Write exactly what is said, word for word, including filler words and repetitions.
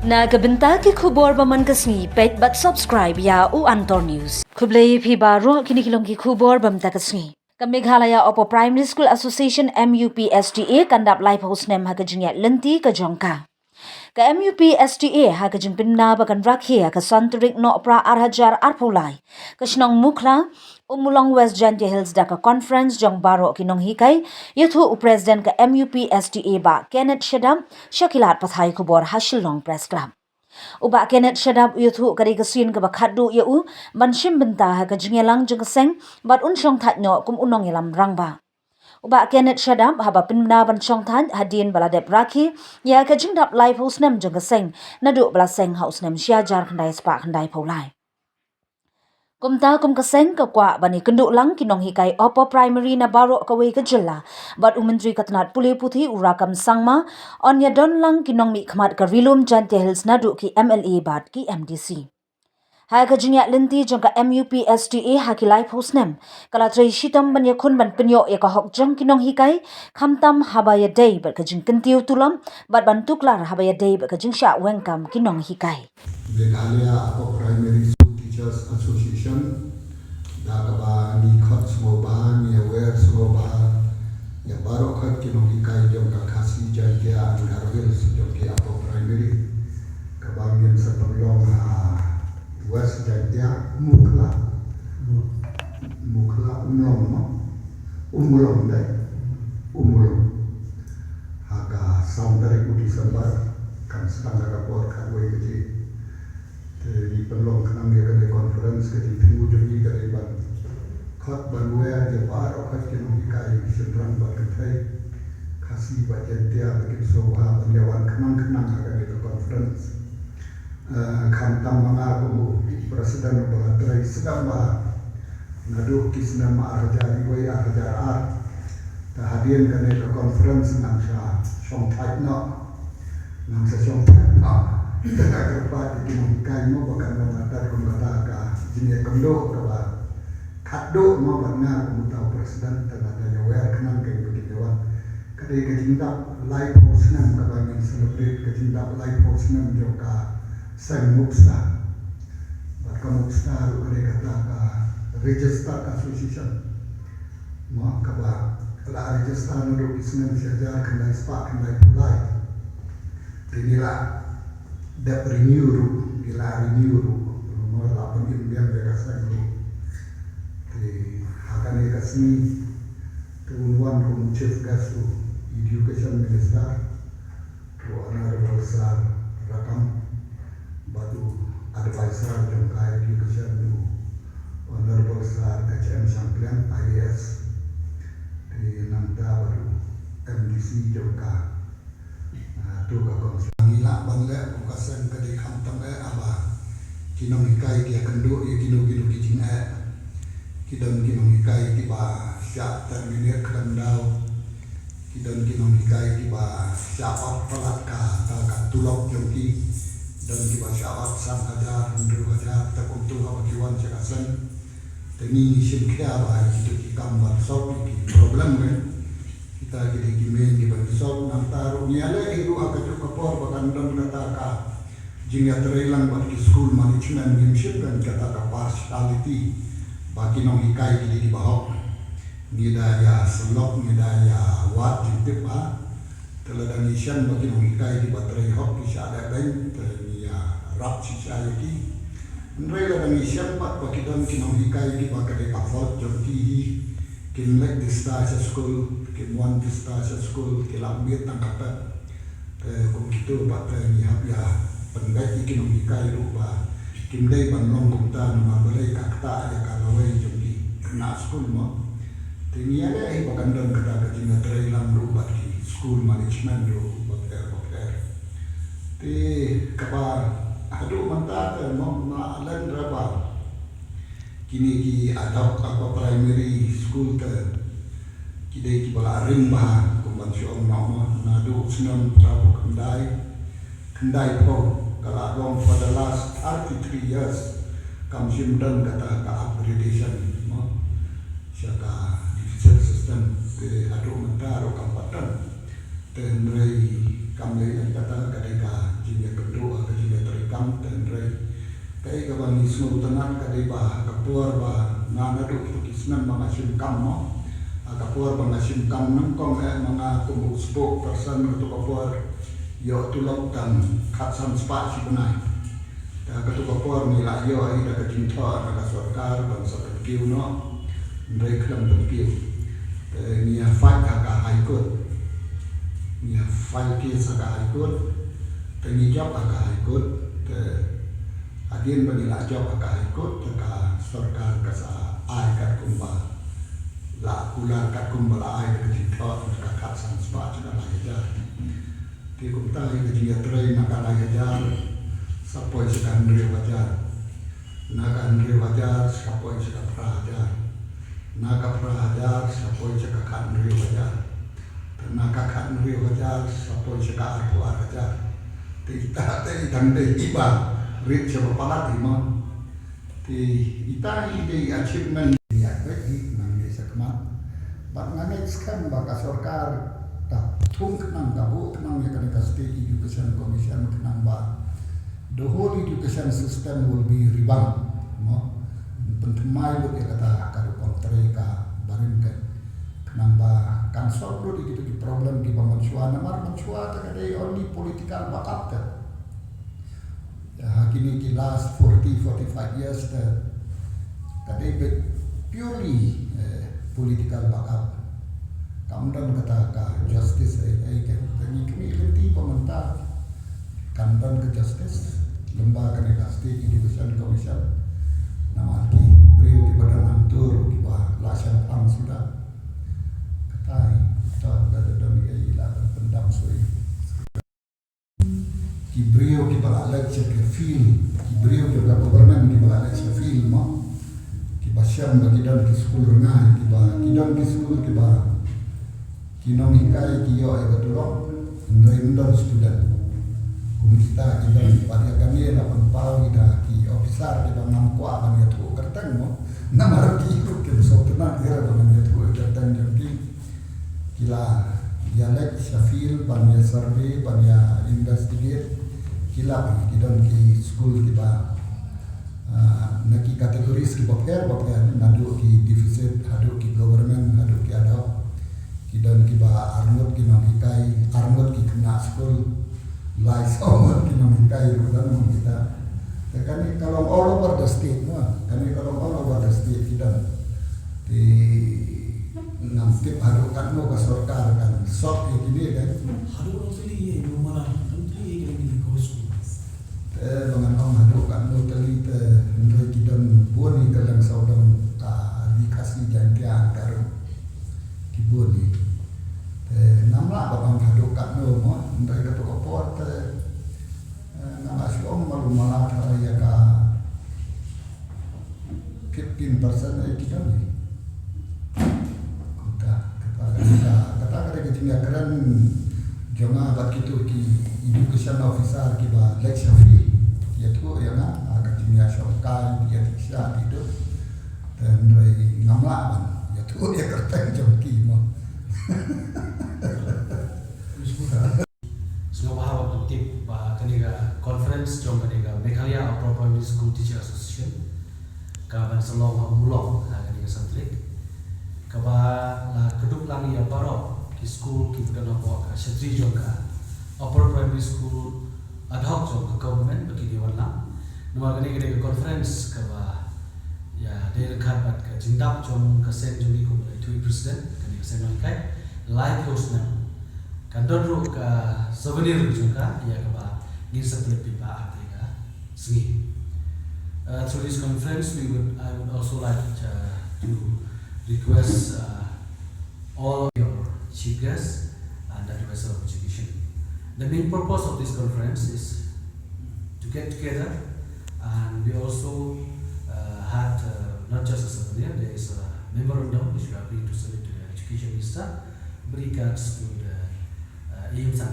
Na ka bynta ki khubor ba man ka sngi, peit bad subscribe ïa u Antor News. Khublei phi baroh, kine ki long ki khubor ba mynta ka sngi. Ka Meghalaya Upper Primary School Association, M U P S T A, kan dap laiphew snem ha ka jingïaid lynti ka jong ka. Ka M U P S T A ha ka jingpynbna ba kan rakhe ha ka san tarik Nohprah ar hajar arphew lai, ka shnong Mukhla, Ummulong, West Jaintia Hills, da ka conference jong baroh ki nonghikai, ïathuh u President ka M U P S T A, Bah Kenneth Shadap, sha ki lad pathai khubor ha Shillong Press Club. U Bah Kenneth Shadap u ïathuh ka dei ka sien kaba khatduh ïa u ban shim bynta ha ka jingïalang jong ka seng bad un shongthait noh kum u nongïalam rangbah. U Bah Kenneth Shadap haba pynbna ban shongthait hadien ba la dep rakhe ïa ka jingdap laiphew snem jong ka seng, naduh ba la seng ha u snem shi hajar khyndai spah khyndaiphew lai. Kumta kum ka seng ka kwah ban ïakynduh lang ki nonghikai Upper Primary na baroh kawei ka jylla, bad u Myntri ka tnad pule puthi u Rakkam Sangma yn ïadon lang ki nongmihkhmat ka Ri-lum Jaintia Hills naduh ki M L A bad ki M D C. Ha ka jingïaid lynti jong ka M U P S T A ha ki laiphew snem, ka la trei shitom ban ïakhun ban pynïoh ïa ka hok jong ki nonghikai, khamtam haba ïadei bad ka jingkyntiew tulop bad ban tuklar haba ïadei bad ka jingshah weng kam ki nonghikai. Meghalaya Upper Primary School Teachers Association, da kaba ngi khot sngewbha, ngi aware sngewbha ïa baroh khoit ki nonghikai jong ka Khasi, Jaintia and Garo Hills jong ki Upper Primary, kaba ngin sa pynlong ha West Jaintia, Mukhla. Mukhla, Ummulong, no? Ummulong, dei? Ummulong. Ha ka san tarik u December, kan sdang ha ka por khatwei baje. Te ngi pynlong khnang ïa kane conference, ka jingthmu jong ngi ka dei ban khot ban wer ïa baroh khoit ki nonghikai shynrang bad kynthei Khasi bad Jaintia ba kin sngewbha ban ïa wan khnang khnang ha kane ka conference. Eh, khamtam ma nga kum u president uba la trei sdang bha naduh ki snem ar hajar wei, ar hajar ar. Te hadien kane ka conference ngan sa shongthait noh. Ngan sa shongthait noh. Te nga kyrpad ïa ki nonghikai mo ba kan wan lad kum kata ka jingïakynduh kaba khatduh mo bad nga kum uta u president, te nga dang ïawer khnang kein ba kin ïa wan. Ka dei ka jingdap laiphew snem kaba ngin celebrate, ka jingdap laiphew snem jong ka seng Muksta. Bad ka Muksta ruh ka dei kata ka registered association. Mo, kaba la register naduh ki snem shi hajar khyndai spah khyndaiphew lai. Te ngi la dep renew ruh, ngi la renew ruh. Mo, la pynim biang ïa ka seng ruh. Te ha kane ka sngi, te un wan kum u chief guest u Education Minister, u Honorable Sir Rakkam, bad u advisor jong ka Education u Honorable Sir H M Shangpliang, I A S. Te nangta bad u M D C jong ka, ah, tu ka council. Ngi lah ban leh kum ka seng ka dei khamtam eh haba ki nonghikai ki ïakynduh ïa kino kino ki jingeh. Ki don ki nonghikai kiba shah terminate khlem daw. Ki don ki nonghikai kiba shah ot palat ka, ka, ka tulop jong ki. Don kiba shah ot san hajar, hynriew hajar, te kumtu haba ki wan sha ka seng. Te ngi ngi shim khia ba ïa kito ki kam ban solve ïa ki problem ne. Kita ki dei ki main kiba ngi solve. Nangta ruh ngi ïaleh hi ruh ha kajuh ka por ba kan don kata ka jingïatreilang bad ki school management, ngim shim kata ka partiality ba ki nonghikai ki dei kiba hok. Ngi da ïa sylloh, ngi da ïa wad jingtip ba te lada ngi shem ba ki nonghikai kiba trei hok ki shah leh beiñ, te ngi ïarap shisha ïa ki. Hynrei lada ngi shem pat ba ki don ki nonghikai kiba ka dei ka fault jong ki hi, kim leit dista sha skul, kim wan dista sha skul, ki la miet tang ka pep. Te kum kito pat te ngi hap ïa pynbeit ïa ki nonghikai ruh ba kim dei ban long kumta namar balei ka ktah ïa ka lawei jong ki khynnah skul mo. Te ngi ïaleh hi ba kan don kata ka jingïatreilang ruh bad ki school management ruh bapher bapher. Te kaba haduh mynta te mo nga len ra ba kine ki Adok Upper Primary School te ki dei kiba la ring bha kum ban shu ong noh mo, naduh u snem phra phew khyndai, khyndaiphew ka la long for the last thirty-three years kam shym don kata ka upgradation mo sha ka digital system. Te haduh mynta ruh kam pat don. Te hynrei kam lei lei kata ka dei ka jingïakynduh ka Sngewtynnat ka dei ba ha ka por ba nga naduh kito ki snem ba nga shim kam mo. Ha ka por ba nga shim kam nyngkong eh ma nga kum u spokesperson, kato ka por ïoh tulop tang khatsan spah shi bnai. Te ha kato ka por ngi la ïoh ïa ka jingthoh na ka sorkar ban sa pynkiew noh. Hynrei khlem pynkiew. Te ngi ïa fight ha ka High Court. Ngi ïa file case ha ka High Court. Te ngi jop ha ka High Court. Te hadien ba ngi la jop ha ka High Court, te ka sorkar ka sa ai katkum ba la kular, katkum ba la ai da ka jingthoh na ka khatsan spah sha ka lai hajar. Te kumta ïa ka jingïatrei na ka lai hajar sa poi sha ka hynriew hajar. Na ka hynriew hajar sa poi sha ka phra hajar. Na ka phra hajar sa poi sha ka khathynriew hajar. Te na ka khathynriew hajar sa poi sha ka arphew ar hajar. Te ita te i dang dei iba rit sha ba palat i mo. Te ita i dei achievement ïa ka i nang dei sa khmat. Bad nga ngeit skhem ba ka sorkar ta thung khnang, ta buh khnang ïa kane ka State Education Commission khnang ba the whole education system will be revamped, no? Pynthymmai lut ïa kata ka rukom trei ka barim ka, khnang ba kan solve lut ïa kito ki problem kiba mynshuwa, namar mynshuwa te ka dei only political backup te. Ha kine ki last forty, forty-five years te ka dei beit purely eh, political backup. Kam don kata ka justice ei ei, ka ngi khmih lynti ba mynta kam don ka justice. Lem bad kane ka State Education Commission, namar ki briew kiba don hangto kiba la shemphang suda. Kata hi, to, lada don ei ei la ban pyndam shuh. Ki briew kiba la leit sha ka field, ki briew kiba government kiba la leit sha field mo. Kiba shem ba ki don ki skul rngai, kiba ki don ki skul kiba ki nonghikai ki ïoh ïa ka tulop, hynrei ym don student. Kum kita ki don, bad ïa kane la pynpaw ïa ki officer kiba ngam kwah ban ïathuh kyrteng mo. Namar ki ruh kim sngewtynnat ïa ba ngam ïathuh ïa kyrteng jong ki. Ki la ïa leit sha field ban ïa survey, ban ïa investigate. Ki la, ki don ki skul kiba ah, na ki categories kiba pher ba pher, naduh ki deficit haduh ki government haduh ki ad hoc. Ki don kiba arngut ki nonghikai, arngut ki khynnah skul, lai saw ngut ki nonghikai ruh don mo kita. Te kane ka long all over the state mo, kane ka long all over the state ki don. Te ngam tip haduh katno ka sorkar kan sort ïa kine kan. Haduh katno tylli ïa u malar, katno tylli ïa kine ki schools. Te ba ngan ong haduh katno tylli te hynrei ki don bun ïa ka lyngsawdong ka Ri Khasi Jaiñtia Garo. Ki bun ïa. Te ngam lah ban ong haduh katno mo, hynrei kato ka por te eh, nga la shu ong malu mala tharai ïa ka fifteen percent eh ki don hi. Kumta, kata ka dei ka, kata ka dei ka jingïakren jong nga bad kito ki education officer kiba leit sha field. Ïathuh ïa nga, ah, ka jingïashongkai, ïa ki sha ki duk. Te hynrei ngam lah ban ïathuh ïa kyrteng jong ki mo. Sngewbha ban pyntip ba kane ka conference jong kane ka Meghalaya Upper Primary School Teacher Association ka ban sa long ha Umlong ha kane ka san tarik, kaba la kdup lang ïa baroh ki skul kiba don hapoh ka shatri jong ka Upper Primary School ad hoc jong ka government ba kin ïa wan lang. Namar kane ka dei ka conference kaba ïa dei ryngkat bad ka jingdap jong ka seng jong ngi kum ka ïathuh i president, kane ka seng nonghikai, laiphew snem. Kan don ruh ka souvenir jong ka, ïa kaba ngin sa pynleit paidbah ha kane ka sngi. Uh, through this conference, we would, I would also like uh, to request uh, all your chief guests and advisor of education. The main purpose of this conference is to get together, and we also uh, had uh, not just a souvenir, there is a memorandum which we are going to submit to the education minister with regards to the uh, aims and